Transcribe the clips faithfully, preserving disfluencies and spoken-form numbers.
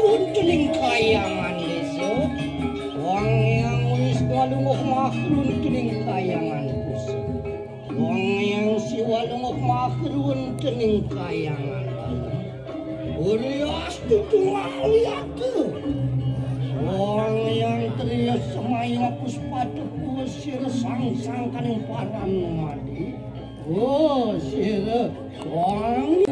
Runtuning kayangan desa. Wong yang wis walunguh mah runtuning kayangan pusat. Wong yang siwalunguh mah runtuning kayangan dalem. Urias tutung mawiyata. Wong yang triya semaya puspaduka sira sang sangkaning paran mati. Oh, sira wong.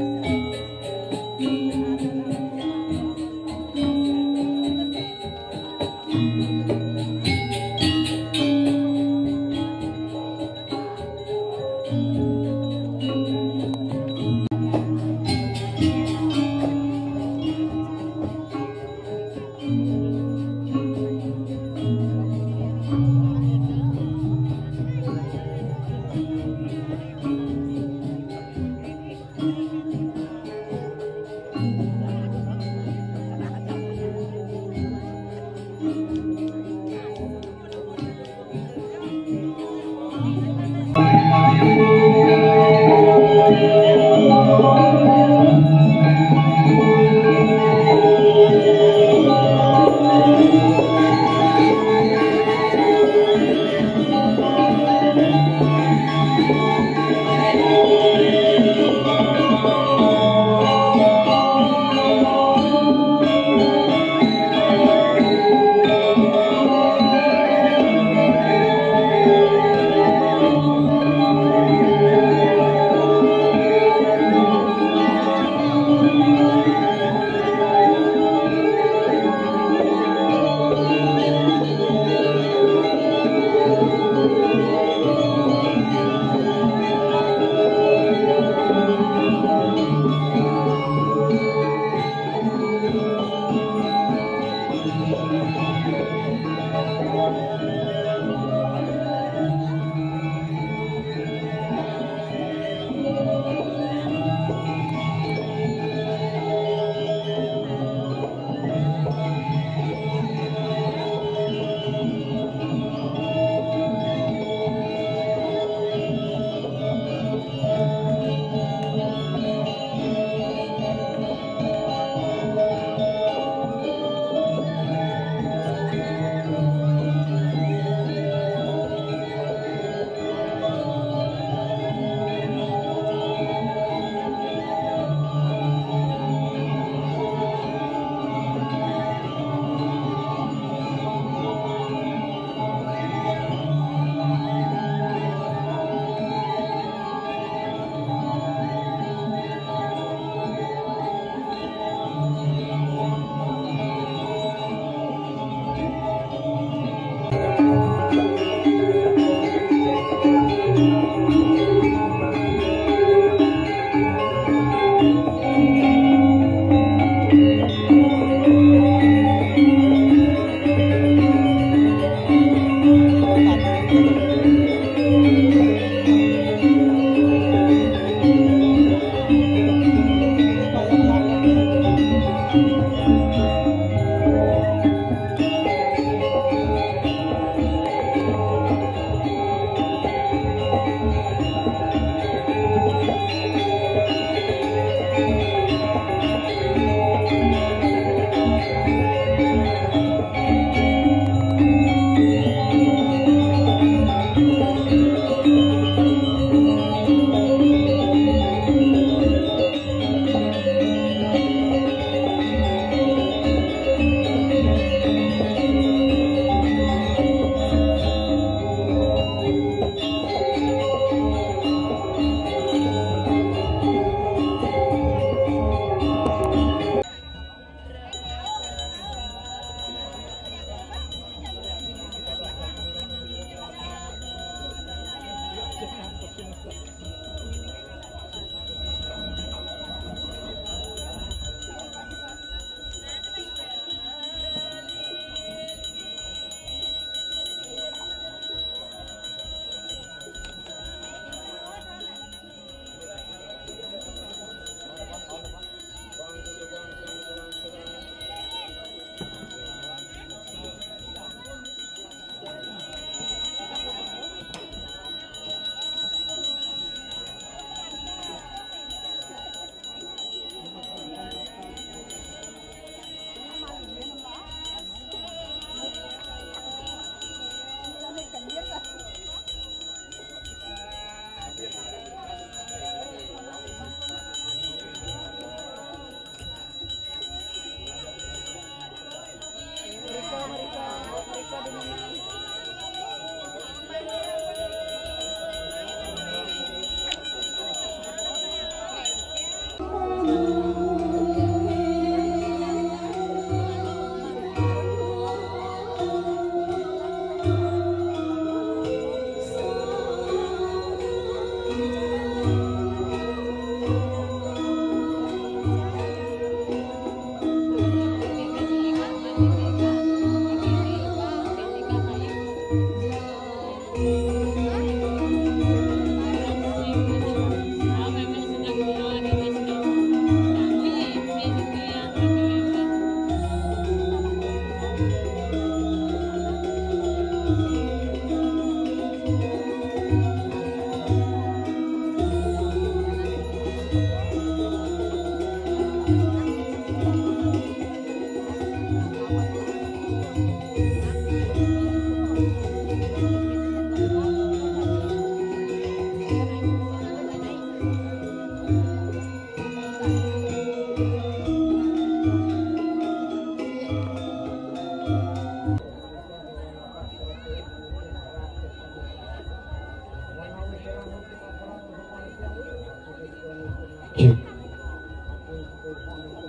Cek.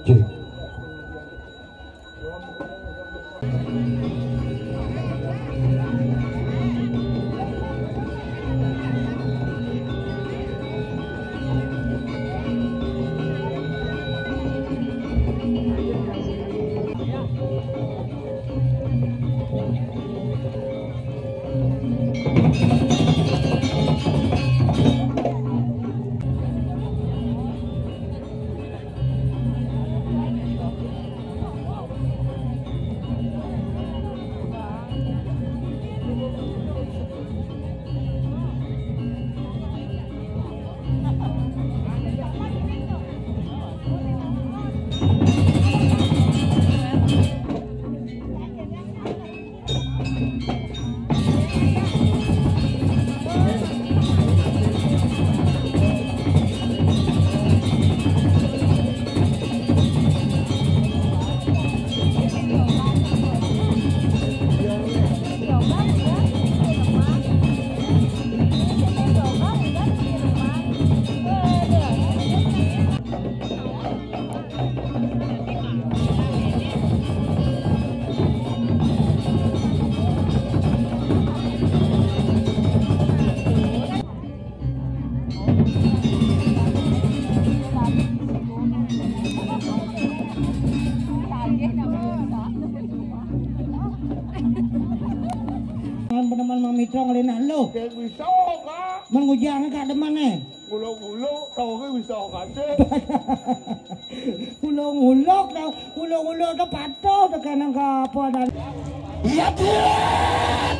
Cek. Teman-teman Mamitong lena lo. Kayak bisa, Kak. Mengujang Kak demen eh. Nguluk-nguluk, tau ke bisa, Kak, cek. Nguluk-nguluk, tau. Nguluk-nguluk, tau patuh, tau kena ke apa dan. Iya, cek.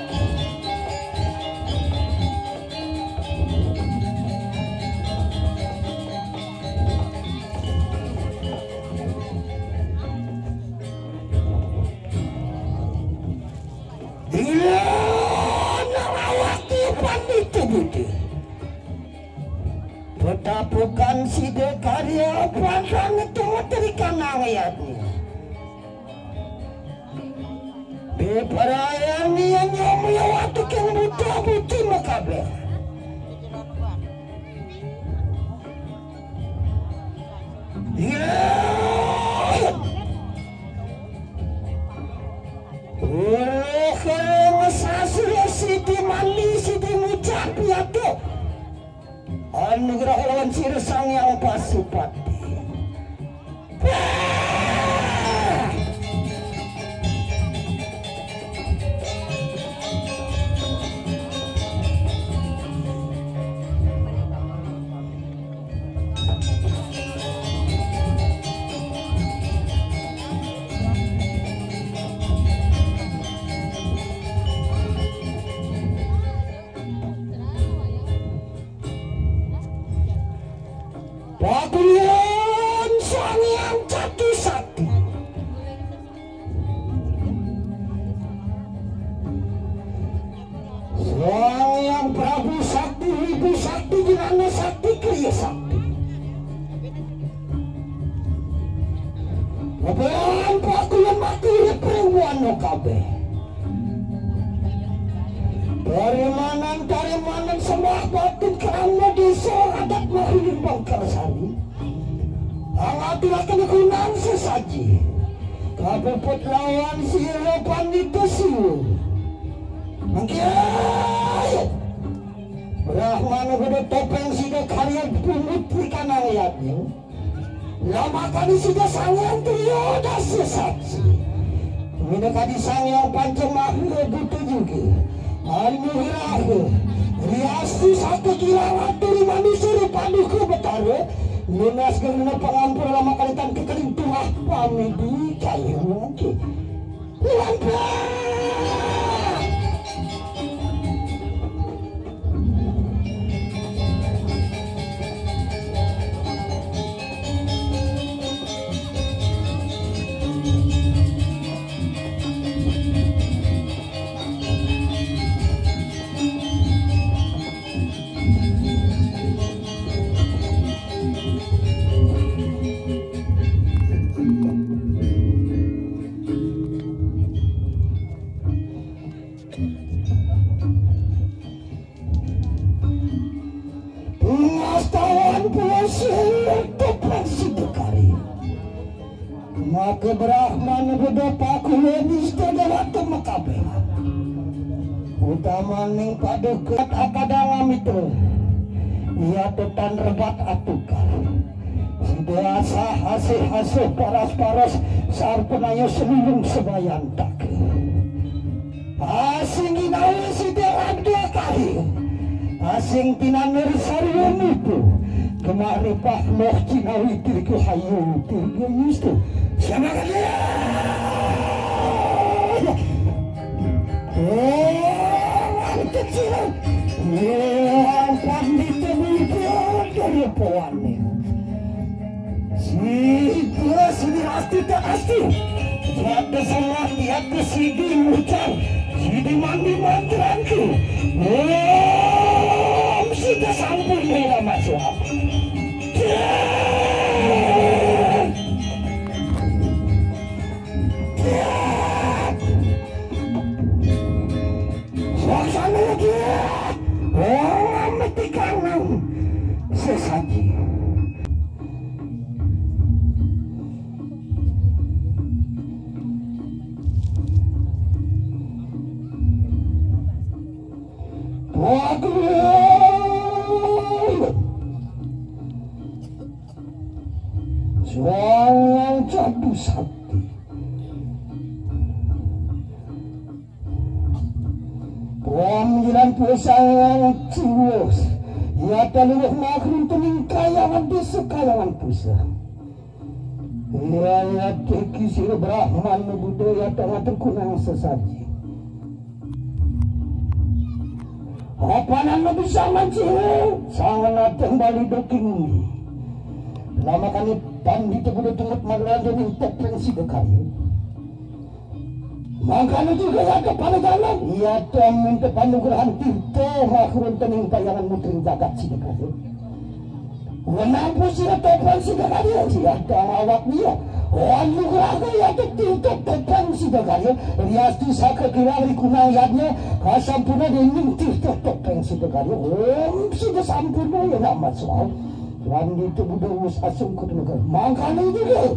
Iya, narawati panditu budi. Petapukan side karya pandang itu meterikan ayatnya. Beparayani yang nyomi waktu keng buta buti makabe. Iya. Ulo kereng sasri siti mandi siti ngucap ya tuh. Anugerah lawan sira Sang Hyang Pasupati. Pakulon Sang Hyang Jati Sakti. Sang Hyang Prabu Sakti, Wibu Sakti, Jirana Sakti, Kriya Sakti. Kebetulan pakulon mati urip ring wana kabeh. Parimanan, parimanan sembah batin krama desa adat mahiling bangkal sari. Pangaturaken gunan sesaji. Kapuput lawan sira pandita siwa. Mangke Brahmana Gede Topeng sida karya punggut ikanang yadnya. Lamakani sida Sang Hyang Triyodas sesaji. Minakadi Sang Hyang Panca Mahira Buta juga. Anugraha. Riastu saka kirang aturi manusia rupaduka Betara. Nunas gengena pangampura lamakani tan kekeling tuah pamidi kaya mungkin. Lampion! Pengetahuan puasa Ke Brahman Buddha pakulo nista dewata makabeh. Utamaning paduka akadang amitra. Iya tetan rebat atukar. Sida asah asih asuh paras-paras sarpanaya selulung sebayantaka. Asing ginawa sida rada kari. Asing tinanur sarwa mupu. Gemah ripah moh cinawi tirga hayu tirga yustu. Siapa kali? Oh, kecil. Oh, pandita muda dari puan ni. Sida sidi asti tak asti. Tiada salah, tiada sidi ngucap, sidi mandi manteranku. Om sida sampun rela masuk. Suasana lagi. Orang mati kangen sesaji. Waduh. Suang yang jadu sakti. Pemanggilan pusa yang ciwus. Ia teluh makhluk tening kayangan desa kayangan pusa. Iya, iya, teki sira Brahman Buddha, iya, tengah terkunang sesaji. Apanan bisa mancing, sangan ateng bali doking. Lama kami pandita Buddha tungut magelanjo ning topeng sida karya. Mangkana juga ya kepada jalan. Iya, Tuhan minta panugrahan tirta makrun tening payangan mutring jagat sida karya. Wenang pusira topeng sida karya, siat awak dia. Wan nugraha yata tintuk topeng sida karya. Riastu saka kirang rikunang yadnya, kasampurna dening tirta topeng sida karya. Om sida sampurna ya nama soal. Wan ditu Buddha wus asung kutu negara. Mangkana juga.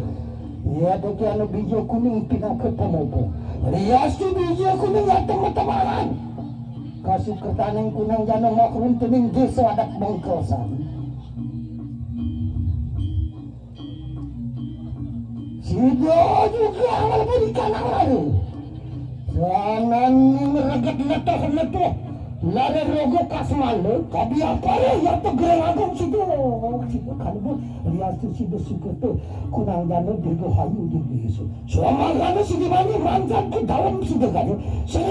Iya, dadi anu bija kuning pinaka pamopo. Riastu bija kuning yata matamaran. Kasukertaning kunang jana makrun tening desa adat Bengkel Sari. Sida juga mlebu di kanang lalu. Sananing reget letuh-letuh. Lare rogo kasmala, kabiapare ya tegereng agung sida. Sida kalbu, liastu sida sukerta, kunang jana dirgo hayu dirgo isu. Suamangkana sida mani manjat ke dalam sida gaya. Set!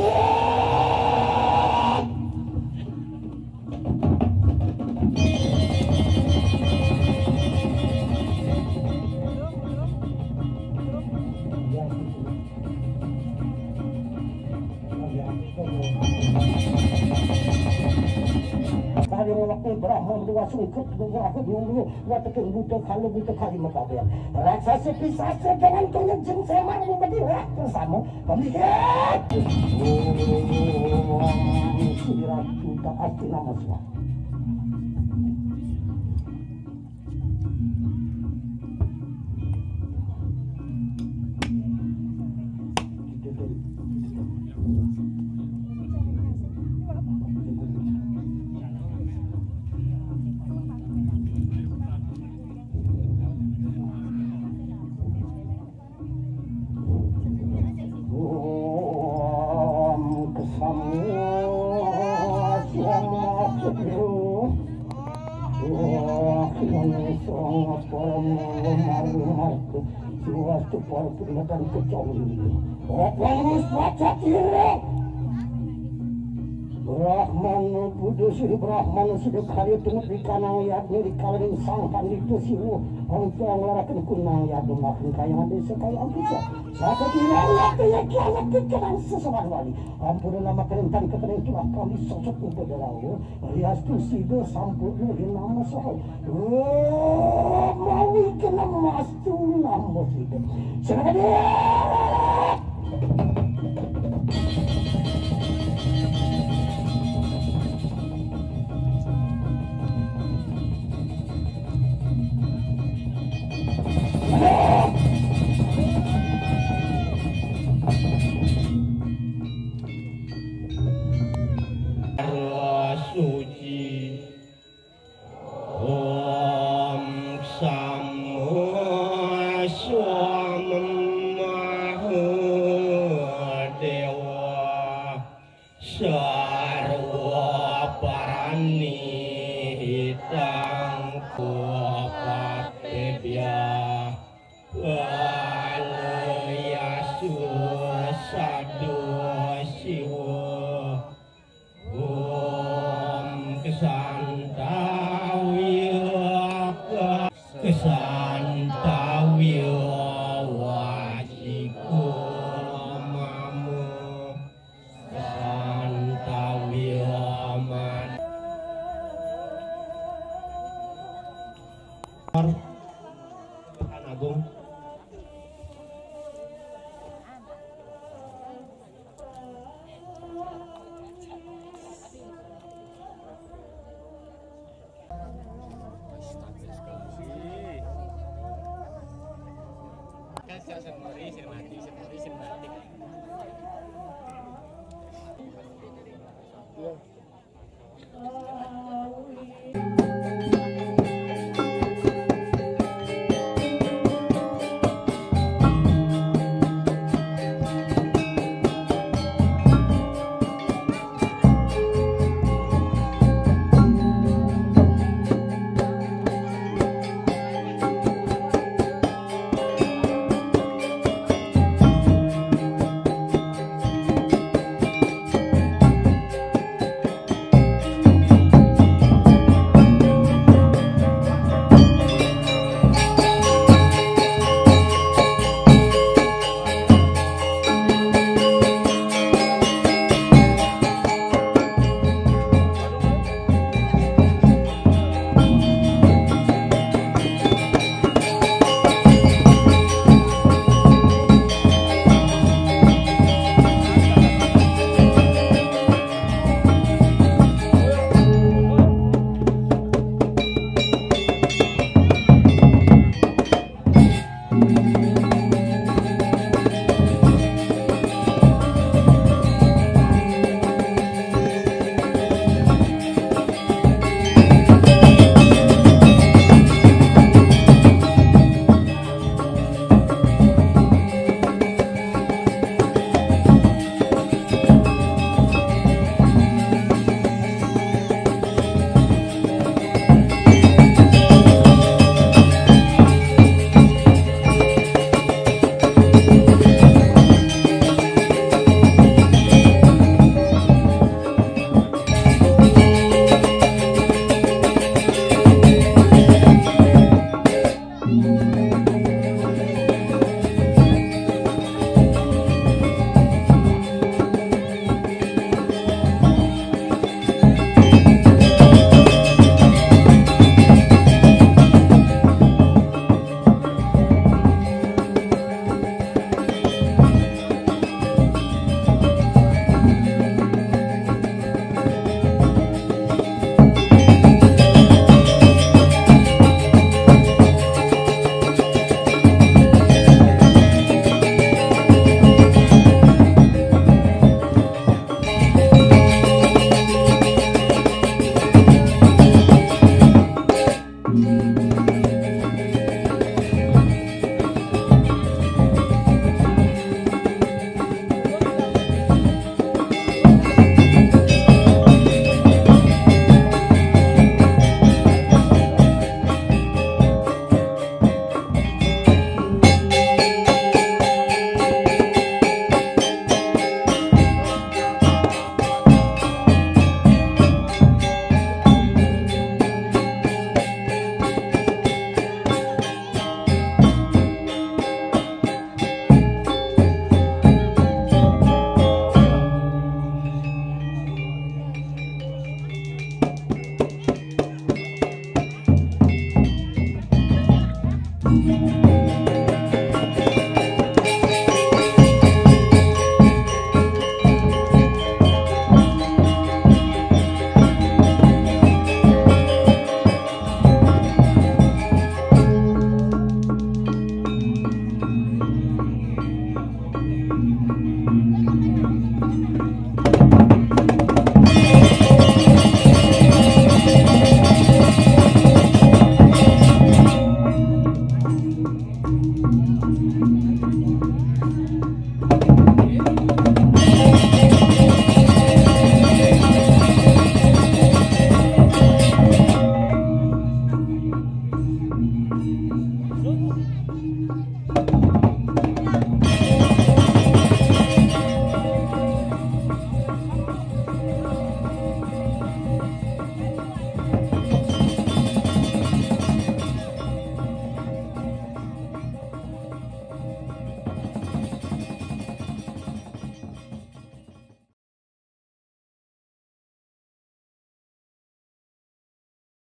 Kali ngelakuin Brahma dua sungkut, dua aku dulu, dua tekan buta, kalau buta kali makabian. Raksasa pisasa dengan konyol jin semar memberi bersama. Pemikiran. Sudah kita pasti nama semua. Om Kesam Swam Maha Kudus. Wah, Kesam Swam Maha Kudus. Siwastu para peringatan kecong ini. Apa harus baca kira? Brahmana Buddha Sri Brahmana Sri Karya Tumut di kanang yadnya di kalaning sang pandita siwa. Angka nglaraken kunang yadnya makan kayangan desa kaya angkusa. Saka kinang yadnya kiamat kekenang sesawan wali. Ampun nama kerentan kekenang tulah kami sosok upa darawa. Riastu sida sampun nama saha. Oh, mawi kena mastu nama sida. Sira kadé. Sarwa parani hitang ko papebya walayasu sado siwa. Om kesantawiya kesantawiya wajika mama. Santawiya man. Pekan Agung.